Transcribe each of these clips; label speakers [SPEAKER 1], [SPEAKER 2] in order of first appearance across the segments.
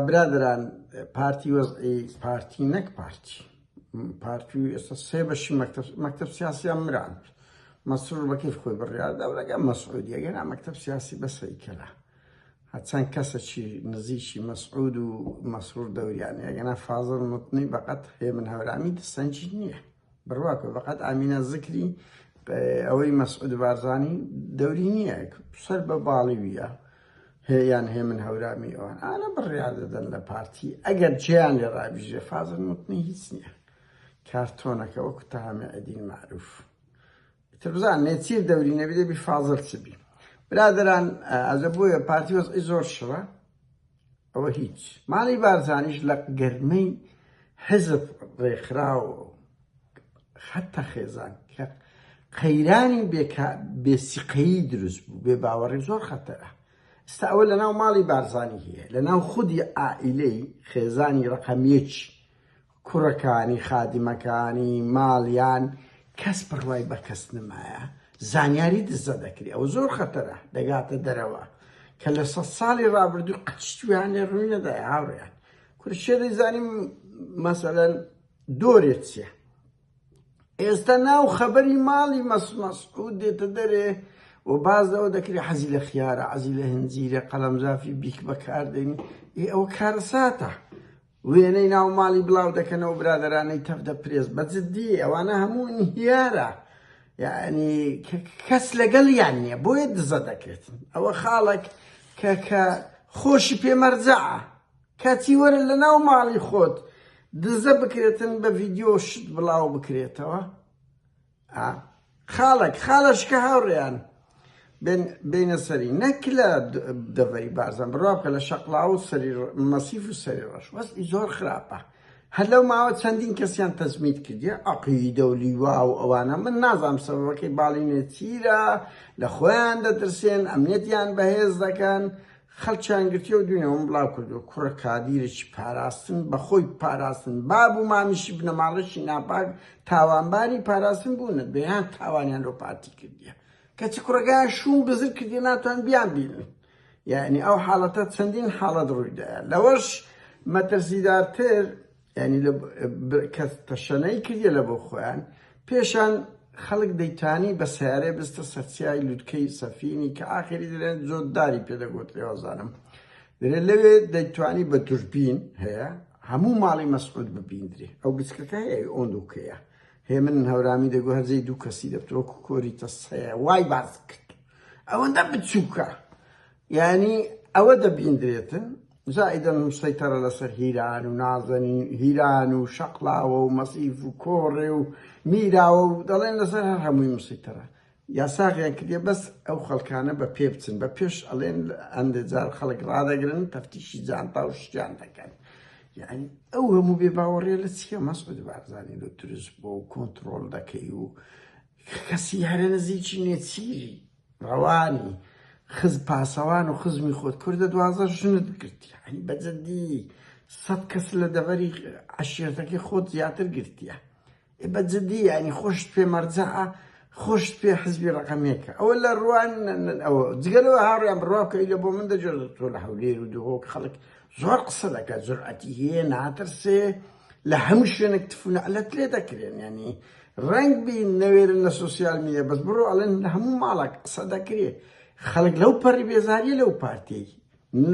[SPEAKER 1] برادەران پارتی وەزعی پارتی نەک پارتی پارتی ئێستا سێ بەشی مەکتەب سیاسیان مراند مەسرور بە کەیف خۆی بڕیاردا و لەگەڵ مەسعودی ئەگەر مەکتەب سیاسی بەس هەیکەلە هەچەند کەسەکی نزیکی مەسعود و مەسرور دەوریان ئەگەنا فازڵ متنی بەقەت هێمن هەورامی دەسەنجی نییە بڕواکە بەقەت ئامینە زکری ئەوەی مەسعود بارزانی دەوری نییە سەر بە باڵی ویە هێیان هێمن هەورامی ئەوان ئانە بڕیار دەدەن لە پارتی ئەگەر جێیان لێ ڕابیژێ فازل متنی هیچ نییە کارتۆنەکە وەکو تەهامی ئەدین معروف ئیتر بزان نێچیر دەوری نەبی دەبی فازل چ بی برادەران ئەزە بۆیە پارتی وەزعی زۆر شڕە ئەوە هیچ ماڵی بارزانیش لە گەرمەی حزب ڕێکخراو حتا خێزان کە قەیرانی بێسیقەیی دروست بوو بێ باوەڕی زۆر خەتەرە ئستا ئەوە لە ناو ماڵی بارزانی هەیە لە ناو خودی عائیلەی خێزانی ڕقم یەک کوڕەکانی خادیمەکانی ماڵیان کەس بڕوای بە کەس نمایە زانیاری دزە دەکری ئەوە زۆر خەتەرە دەگاتە دەرەوە کە لە سە ساڵی ڕابردوو قەت شتویان لێ ڕووی نەدای هاوڕێیان کورە کێ دەیزانی مەسەلەن دۆرێ چیە ئێستا ناو خەبەری ماڵی مەسعود دێتە دەرێ و باز لەوە دەکرێت حەزی لە خیارە حەزی لە هەنجیرە قەڵەمجافی بیک بەکاردێنی ئێ ئەوە کارەساتە وێنەی ناو ماڵی بڵاو دەکەنەوە برادەرانەی تەڤدە پرێس بە جدی ئەوانە هەموو انهیارە یعنی کەس لەگەڵیان نییە بۆیە دزە دەکرێت ئەوە خاڵێک کە کە خۆشی پێمەرجەعە کاتی وەرە لە ناو ماڵی خۆت دزە بکرێتن بە ڤیدیۆ شت بڵاو بکرێتەوە خاڵک خاڵەشکە هاوڕێیان بینە سەری نەک لە دەڤەری بارزان بڕوا بکە لە شەقڵاوە و سەری مەسیف و سەری ڕەش وەزعی زۆر خراپە هەر لەو ماوە چەندین کەسیان تەجمید کردیە عەقیدە و لیوا و ئەوانە من نازانم سەبەبەکەی باڵی نێچیرە لە خۆیان دەترسێن ئەمنیەتیان بەهێز دەکەن خەڵکیان گرتیە و دوینەوەم بڵاو کردووە کوڕە کادیرێکی پاراستن بەخۆی پاراستن باب و مامیشی بنەماڵەشی ناپاک تاوانباری پاراستن بوونە دەیان تاوانیان لۆ پارتی کردیە کەچی کوڕەکەیان شوم بزر کردیە ناتوان بیان بینن یعنی ئەو حاڵەتە چەندین حاڵەت ڕوویدایە لەوەش مەترسیدارتر یانی لە کە تەشەنەی کردیە لە بۆ خۆیان پێشان خەڵک دەیتانی بە سیارەی بستە سەرچیای لوتکەی سەفینی کە ئاخری دەرێن زۆر داری پێ دەگوترێ وازانم دەرێ لەوێ دەیتوانی بە دوربین هەیە هەموو ماڵی مەسعود ببیندرێ ئەو گچکەکە هەیە ئۆندوکەیە هێمن هەورامی دەگو هەرجەی دوو کەسی دەبتەوە وەکو کۆری تەسەیە وای باس کرد ئەوەندە بچووکە یانی ئەوە دەبیندرێتن زائیدەن مسەیتەرە لەسەر هیران و نازەنین هیران و شەقڵاوە و مەسیف و کۆڕێ و میراوە و دەڵێن لەسەر هەر هەمووی مسەیتەرە یاساغیان کردێ بەس ئەو خەڵکانە بە پێ بچن بە پێش ئەڵێن ئەندێ جار خەڵک ڕادەگرن تەفتیشی جانتا و شتیان دەکەن یعنی ئەو هەموو بێ باوەڕیە لە چییە مەسعود بارزانی لۆ دروست بۆ و کۆنتترۆل دەکەی و کەسی هەرە نزیکی نێچیری ڕەوانی خز پاسەوان و خزمی خۆت کوردە 12 ژنت گرت یعنی بە جدی سەد کەس لە دەڤەری عەشیرەتەکەی خۆت زیاتر گرتیە ئێ بە جدی یعنی خۆشت پێ مەرجەعە خۆشت پێ حزبی ڕەقەمێکە ئەوە لە ڕوان ئەوە جگە لەوە هاوڕیان بڕوا بکەی لە بۆ من دەجۆرە تۆ لە هەولێر و دهۆک خەڵک زۆر قسە دەکات جورئەتی هەیە ناترسێ لە هەموو شوێنێک تف و نەعلەت لێ دەکرێن یعنی ڕەنگ بی نەوێرن لە سۆسیال میدیا بەس بڕۆ ئەڵێن لە هەموو ماڵێک قسە دەکرێ خەڵک لەو پەڕی بێزاریە لەو پارتیەی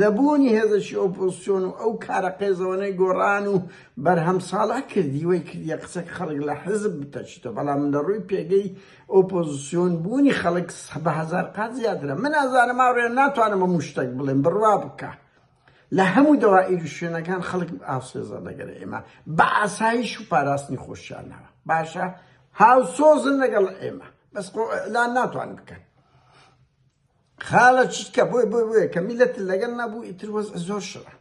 [SPEAKER 1] نەبوونی هێزێکی ئۆپۆزسیۆن و ئەو کارە قێزەوەنەی گۆڕان و بەرهەم ساڵح کردی وەی کردیە قسەک خەڵک لە حزب بتەچیتەوە بەڵام لە ڕووی پێگەی ئۆپۆزسیۆن بوونی خەڵک بە هەزار قات زیاترە من ئازانم هاوڕێیان ناتوانم هەموو شتێک بڵێم بڕوا بکە لە هەموو دەوائیر و شوێنەکان خەڵک ئاسێزە لەگەر ئێمە بە ئاسایش و پاراستنی خۆشیانەوە باشە هاوسۆزن لەگەڵ ئێمە بەس خۆ ئیعلان ناتوان بکەن خاڵە چیتکە بۆی بۆی بۆیە کە میلەت لەگەڵ نەبوو ئیتر وەزع زۆر شڕە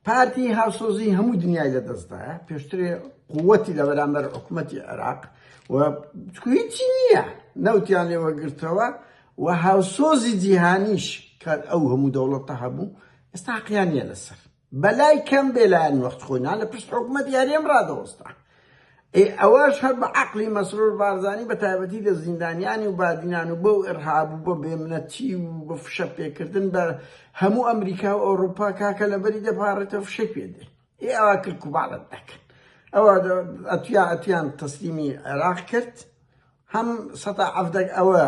[SPEAKER 1] پارتی هاوسۆزی هەموو دنیای لەدەستدایە پێشترێ قووەتی لە بەرامبەر حکوومەتی عێراق و هیچی نییە نەوتیان لێوەگرتەوە و هاوسۆزی جیهانیش کە ئەو هەموو دەوڵەتە هەبوو ئێستا حەقیان نییە لەسەر بەلای کەم بێلایەن وەخت خۆی نا لە پشت حکوومەتی هەرێم ڕادەوەستا. ئێ ئەوەش هەر بە عەقلی مەسرور بارزانی بە تایبەتی لە زیندانیانی و بادینان و بەو ئیرهاب و بە بێمنەتی و بە فشە پێکردن بە هەموو ئەمریکا و ئەوروپا کاکە لەبەری دەپاڕێتەوە فشەی پێ دێ. ئێ ئەوە کلک و باڵت دەکەن. ئەوە ئەتویا ئەتویان تەسلیمی عێراق کرد هەم سەتا عەفدەک ئەوە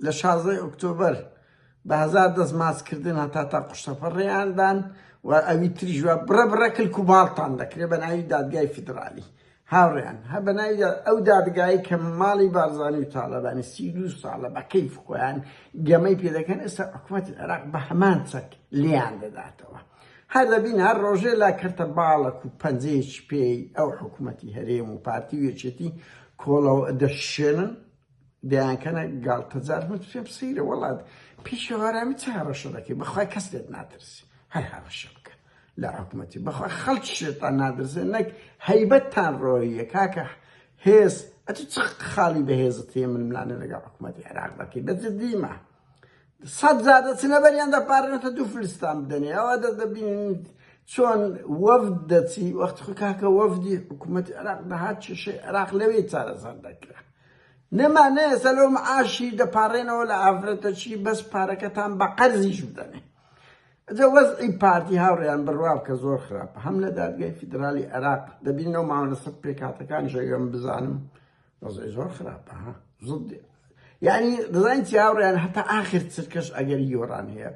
[SPEAKER 1] لە شازدەی ئۆکتۆبەر بە هەزار دەست ماچکردن هەتا تا قوشتەپە ڕێیان دان و ئەوی تریش وە بڕە بڕە کلک و باڵتان دەکرێت بە ناوی دادگای فیدرالی هاوڕێیان هە بە ناوی ئەو دادگایی کە ماڵی بارزانی و تاڵەبانی 32 ساڵە بە کەیف خۆیان گەمەی پێ دەکەن ئێستا حکوومەتی عێراق بە هەمان چەک لێیان دەداتەوە هەر دەبین هەر ڕۆژێ لا کەرتە باڵەک و پەنجەیەکی پێی ئەو حکوومەتی هەرێم و پارتی و یەکێتی کۆڵەوە دەشێنن دەیانکەنە گاڵتەجار. من پێم سەیرە وەڵا پێشی هارامی چ هەڕەشە دەکەی؟ بەخوای کەس لێت ناترسی هەر هەڕەشە بکە لە حکومەتی، بەخوا خەڵکی شێتان نادرسێ نەک هەیبەتتان ڕۆییە کاکە هێز. ئەتو چ خاڵی بەهێزت هەیە ململانێ لەگەڵ حکومەتی عێراق دەکەی؟ بە جدیمە سەد جار دەچنە بەریان دەپارێنێتە دوو فلستان بدەنێ. ئەوە دەبینین چۆن وەفد دەچی وەخت خۆ کاکە وەفدی حکوومەتی عێراق دەهات کێشەی عێراق لەوێ چارەسەر دەکرا. نەما نە ئێستا لەو معاشی دەپارێنەوە لە ئافرەتەکی بەس پارەکەتان بە قەرزیش بدەنێ. ئەجا وەزعی پارتی هاوڕێیان بڕوا بکە زۆر خراپە، هەم لە دادگای فیدرالی عێراق دەبینەوە ماوە لەسەر پێکهاتەکانیش ئەگەر من بزانم وەزعی زۆر خراپە ها زد یعنی دەزانین چی هاوڕێیان هەتا ئاخر چرکەش ئەگەری گۆڕان هەیە،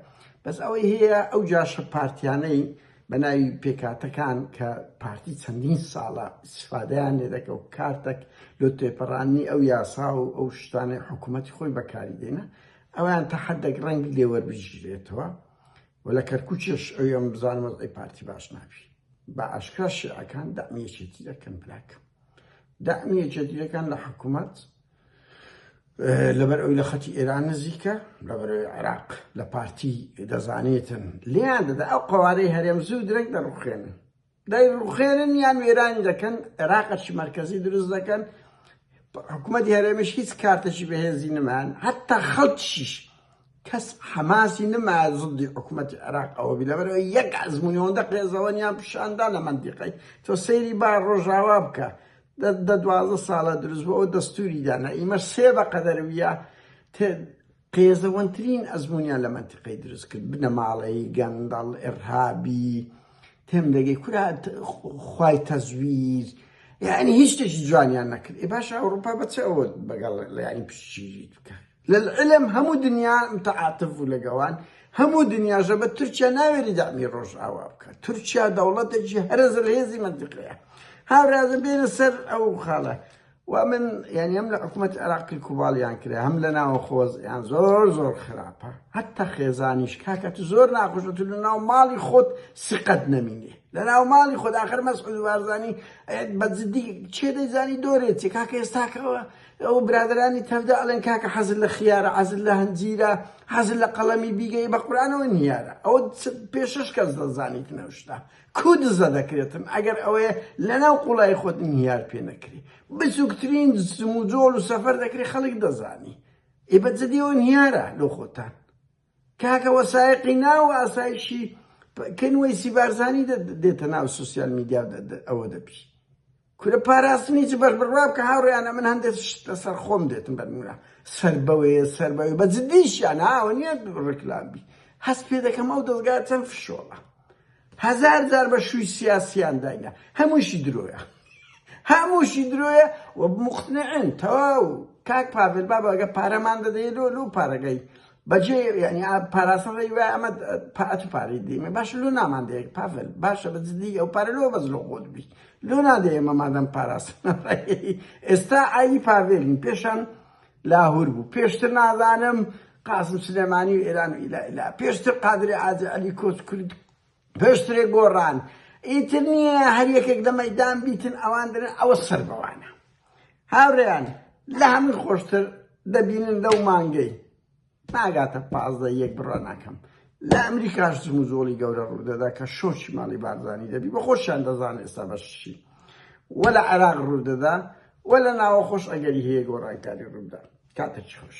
[SPEAKER 1] بەس ئەوەی هەیە ئەو جاشە پارتیانەی بە ناوی پێکهاتەکان کە پارتی چەندین ساڵە ئیسفادەیان لێ دەکە و کارتەک لۆ تێپەڕاندنی ئەو یاسا و ئەو شتانەی حکوومەتی خۆی بەکاری دێنە، ئەویان تا حدێک ڕەنگ لێ وەربگیرێتەوە و لە کەرکووکیش ئەوی ئەم بزانم وەزعی پارتی باش نابی. بە ئاشکرا شیعەکان دەعمی یەکێتی دەکەن بلاکەم دەعمی یەکێتی دەکەن لە حکوومەت، لەبەر ئەوی لە خەتی ئێران نزیکە، لەبەر ئەوی عێراق لە پارتی دەزانێتن لێیان دەدا. ئەو قەوارەی هەرێم زوو درەنگ دەڕوخێنن، دەیڕوخێنن یان وێرانی دەکەن، عێراقەکی مەرکەزی دروست دەکەن. حکوومەتی هەرێمیش هیچ کارتێکی بەهێزی نەمان، حتا خەڵکیش کەس حەماسی نما زدی حکوومەتی عێراق ئەوە بی، لەبەرەوە یەک ئەزموونی ئەوەندە قێزەوەنیان پیشاندا لە مەنتیقەی. تۆ سەیری با ڕۆژاوا بکە، دە 12 ساڵە دروست بوو، ئەو دەستوری دانا، ئیمە سێ بە قەدەرویە قێزەوەنترین ئەزمونیان لە مەنتیقەی دروست کرد، بنەماڵەی گەندەڵ، ئیرهابی، تێم دەگەی کورا خوای تەزویر، یعنی هیچ شتێکی جوانیان نەکرد. ئێ باشە ئەوروپا بە چ ئەوە بەگەڵ یعنی پشتگیریت بکە؟ للعلم هەموو دنیا متعاطف بوو لەگەوان، هەموو دنیاشە بە تورکیا ناوێری دەعمی ڕۆژئاوا بکە. تورکیا دەوڵەتێکی هەرە زلهێزی مەنتیقەیە. هاوڕێزم بێنە سەر ئەو خاڵە و من یعنی هەم لە حکوومەت عێراق کلکوباڵیان کرا، هەم لە ناوە خۆزیان زۆر زۆر خراپە. حتی خێزانیش کاکە تو زۆر ناخۆشە تو لە ناو ماڵی خۆت سقەت نەمینێ، لە ناو ماڵی خۆت. ئاخر مەسعود بارزانی بە جدی چێ دەیزانی دۆرێت چێ کاکە ئێستاکەوە ئەو برادرانی تەڤدا ئەڵێن کاکە حەزت لە خیارە، حەزت لە هەنجیرە، حەزت لە قەڵەمی بیگەی بە قورئانەوە نیارە. ئەوە پێشش کەس دەزانیتن ئەو شتە کو دزە دەکرێتن ئەگەر ئەوەیە لەناو قوڵای خۆت انهیار پێ نەکرێ. بچووکترین جموجۆڵ و سەفەر دەکرێ خەڵک دەزانی. ئێ بە جدی ئەوە انهیارە لۆ خۆتان کاکە. وەسایقی ناو ئاسایشی کەن وەیسی بارزانی دێتە ناو سوسیال میدیا ئەوە دەبی کورە پاراستنی چ بەش بڕوا بکە هاوڕێیانە من هەندێک شت لەسەر خۆم دێتم بەرمونە سەر بەوەیە سەر بەوێ بە جدیشیان هاوە نییە ڕێکلام بی هەست پێ دەکەم ئەو دەزگا چەند فشۆڵە هەزار جار بە شووی سیاسیان داینا، هەمووشی درۆیە، هەمووشی درۆیە و مقتنعن تەواو. کاک پاڤێل بابا ئەگە پارەمان دەدەی لۆ لۆ پارەکەی بەجێ یعنی پاراستن ڕێی وایە ئەمە ئەتو پارەی دێمێ باشە لۆ نامان دەیەک پاڤێل باشە بە جدی ئەو پارە لۆ بەس لۆ خۆت بی لۆ نادەی ئێمە مادەم پاراستن ئێستا ئایی پاڤێلین پێشان لاهور بوو پێشتر نازانم قاسم سلێمانی و ئێران و ئیلا ئیلا پێشتر قادری عازی عەلی کۆچ کرد پێشترێ گۆڕان ئیتر نییە هەر یەکێک لە مەدان بیتن ئەوان درن ئەوە سەر بەوانە. هاوڕێیان لە هەمووی خۆشتر دەبینن لەو مانگەی ناگاتە 15 یەک بڕا ناکەم لە ئەمریکاش جموجۆڵی گەورە ڕوودەدا کە شۆکی ماڵی بارزانی دەبی بە خۆشیان دەزان ئێستا بەشی وە لە عێراق ڕوودەدا وە لە ناوە خۆش ئەگەری هەیە گۆڕانکاری ڕووبدا. کاتێکی خۆش.